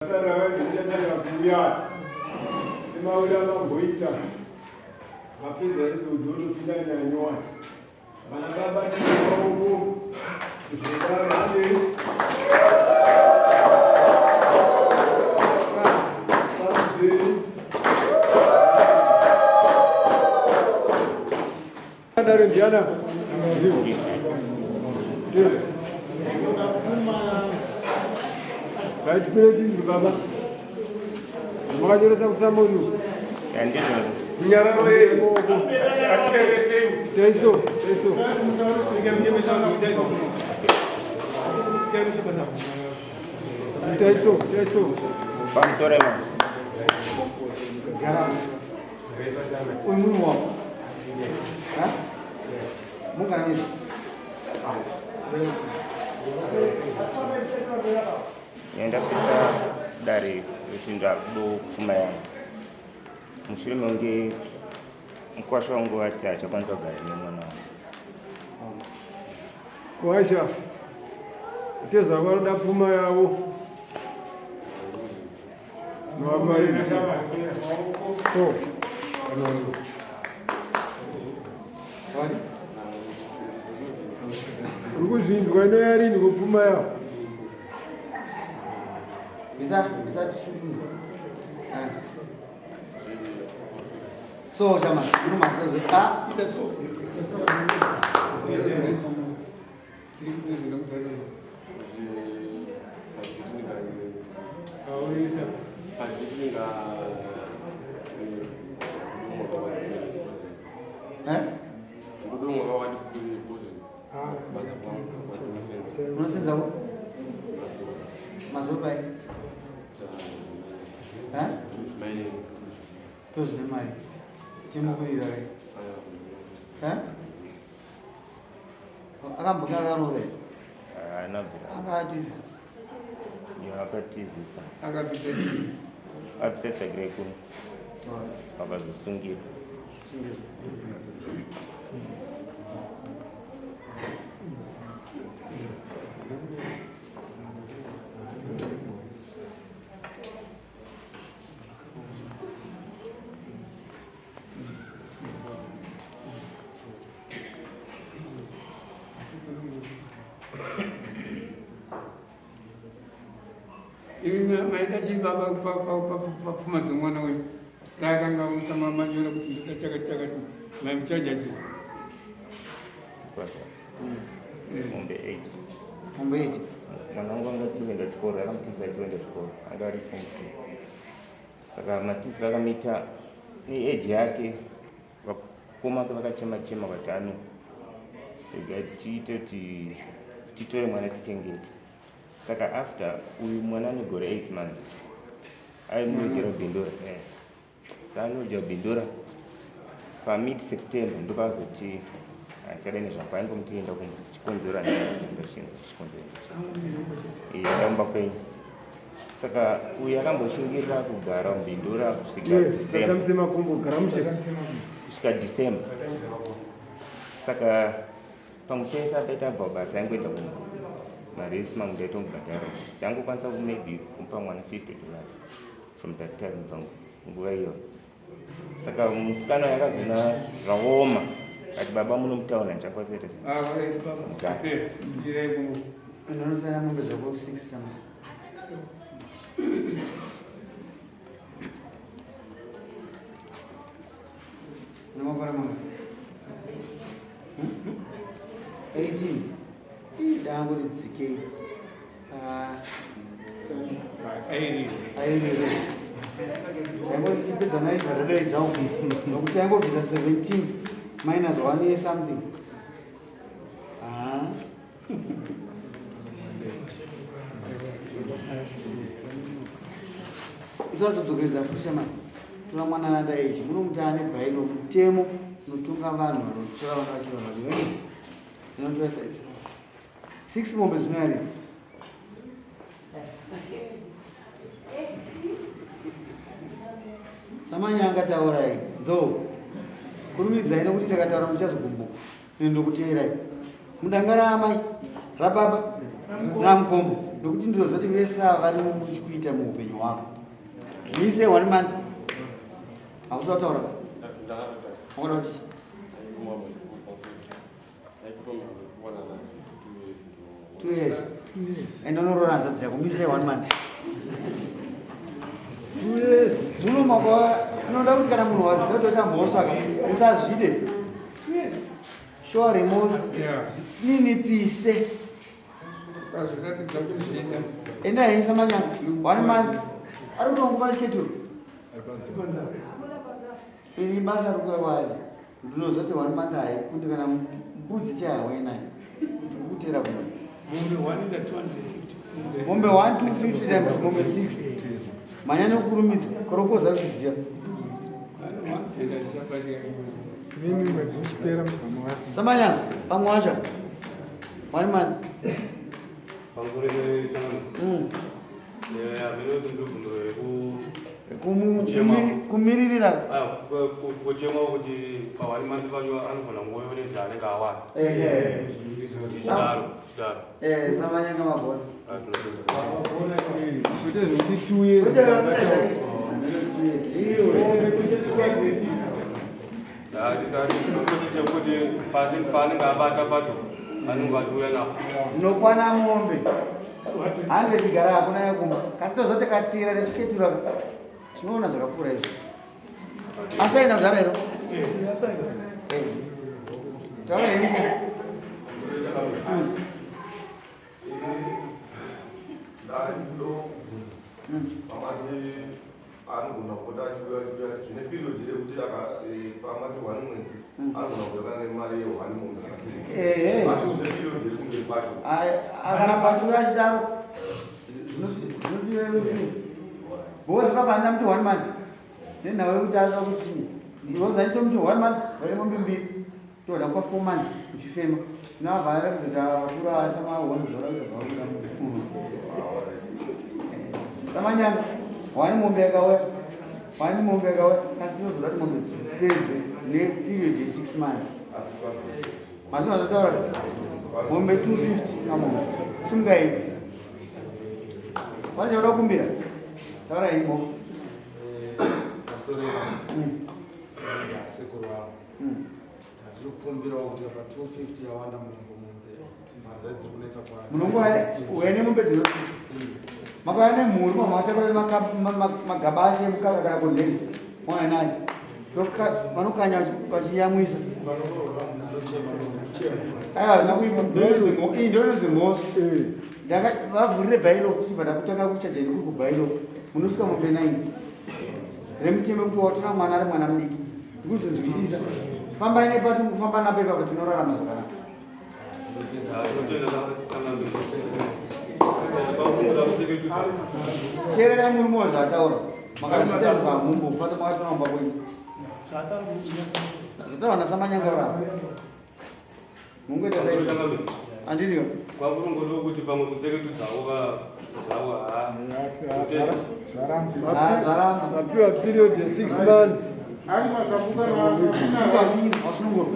Basa richatanga kuuya semaura mamboita mapedza idzodzo topinda nyanywa vana baba timaoko zvekarane Dare ndiana Right, baba. Makanyoresa kusamoni. Nyararo yedu. Teiso, teiso. Teiso, teiso. Pamusoro ema. Gara. Uyu munhu wako. Ha? Mungana nini? Ndafisa dare kuti ndakudo pfuma yangu. Mushure mekunge mukwasha wangu vati achakwanisa kugara nemwana wangu. Kwasha. Tezva vanoda pfuma yavo. So, uri kuzvinzwa inoya rini kupfuma yavo? So, chama, ah, so. Unosenza ku? Mazuva pai? Eh? Tozvine mari. Timukurira kai. Eh? Akambonge akaroora here? Haana bvira. Akatizisa. Yo akatizisa. Akabvisa chii? Abvisa tsvagirai kuno. Akazosungira. Sungira. Imi maida chii baba papfuma dzemwana wenyu taakanga musamamanyora kuti ndoda chakati chakati maimuchaja chii? Mombe 8. Mombe 8. Mwana wangu anga achiri kuenda chikoro, akamutiza achienda chikoro, anga ari form 2. Saka matiziro akamuita neage yake Vakoma vake vakachema chema vati ano rega tiite kuti titore mwana tichengete. Saka after uyu mwana ane gore 8 months aimuregera Bindura. Eh. Saka anodya Bindura pamid September ndopazoti achada nezvangu aingomuti enda kumba chikonzero andinda chikonzero enda kumba kwenyu. Saka uyu akamboshingirira kugara muBindura kusvika December. Kusvika December. Saka pamwe pese apaita abva kubasa aingoita kumba. Marents mangu ndaitomubhadhara. Changokwanisa ku maybe kumupa mwana $50 from that time kubva nguva iyoyo. Saka musikana uyu akazoona zvaoma ati baba muno mutauni handichakwanisa kuita sei. Mugara. Unonosara mombe dzako 6 kana. Une makore mangani? 18. Ii, Ndangoti dzikei. Taingoti chipedza naizvo tadaidza uku nokuti taingobvisa 17 minus 1 year something. Ah. Isazodzokeredza futi shamani. Tora mwana anada ichi munomuti ane bhailo mutemo unotonga vanhu vanotora vana vachiri vana. Tinotora 6 mombe dzinoyarira. Samanya angataurai nzou kurumidzai nokuti ndakataura muchazogumbuka ini ndokuteerai mudanga raamai rababa ramukoma. Nokuti ndinoziva kuti vese ava varimo muchikuita muupenyu hwako. Mise one month. Hausi wataura? Wakuda kuti 2 years. And unoroora hanzvadzi yako. Mise one month. 2 years. Muno makwa unoda kuti kana munhu waziva toita mhosva ka, usazvide. Show remorse. Zvininipise. Ukazviratidza kuzvida. Enda henyu Samanyanga. One month. Ari kutonguva chiketuro. Iri basa rikuwari. Ndinoziva kuti one month haikundi kana mbudzi chaiyo nayo. Ndikukutera kumwe. Mombe 1 ita 250. Mombe 1 250 times mombe 6. Manya nekukurumidza. Korokoza kuzviziva. Enda tichabatika. Mimi mwedzi uchipera mugamo wako. Samanyanga, pamwe wacho. One month. Kumiririra. Kuchema kuti pa one month pacho anogona kungoyo nezvaanenge awana. Ehe. Tichidaro chidaro. Eh, Samanyanga mabhosi. Kwete zvekuti 2 years. Kuti paanenge abata pacho anenge achiuya napo. Zvinokwana mombe 100 gara hakuna yekumba, kasi toziva tikatira nechiketura tinoona zvakapfuura izvi. Asaina kudhara iro. Taura henyu. Dare, ndinobvunza pamati anogona kupota achiuya achiuya zvine period yekuti pamati one mwedzi anogona kuuya kana nemari yeone mombe kana two. Asi zvine period yekumberi kwacho? Akaramba achiuya achidaro zvinoti bhosi papa handina muti one month nenhau yekuti anoda kutsini, because achitomuti one month vane mombe mbiri, toda kwa 4 months uchifema, tinovabva kuzoti akura asamahonzora kuita zvavakuda. Samanyanga, one mombe yakauya, one mombe yakauya, sasi tinozoda kuti mombe dzipedze neperiod ye6 months. Mazino zvataura, mombe 250 pamombe. Sungai pane chauda kukumbira, taura imo. Pamusoro yasekuru vangu, tazviri kukumbirawo kuti pa 250 yawanda mombe, mombe mari dzai dziri kunetsa. Munonguva uya nemombe dzinoti makauya nemhuru, mamwe matakura magaba acho emukaka kana kondesi mauya nayo, vanokanya vachiyamwisa. Aiwa, hazvina kuipa. Iyi ndo inonzi mhosva. Vavhurire bhailo, tichibva ndakutanga kuchaja nekuri kubhailo, munosvika mombe 9 remutemo kuti watora mwana ari mwana mudiki. Ndikuzonzwisisa, fambai nepati kufamba napo ipapo, tinorarama zvakanaka. Tinotenda kana. Teererai murume wazvaataura, makazvita zvamumbo fata makatora mumba kwenyu, zvataurwa naSamanyanga rapa mungoita saizvo, handitiyo? Kwakurungodo kuti pamwe kutseketudzawo zvavo ha. Zvaramba. Zvaramba. Vapiwa period ye6 months. Wasunungurwa.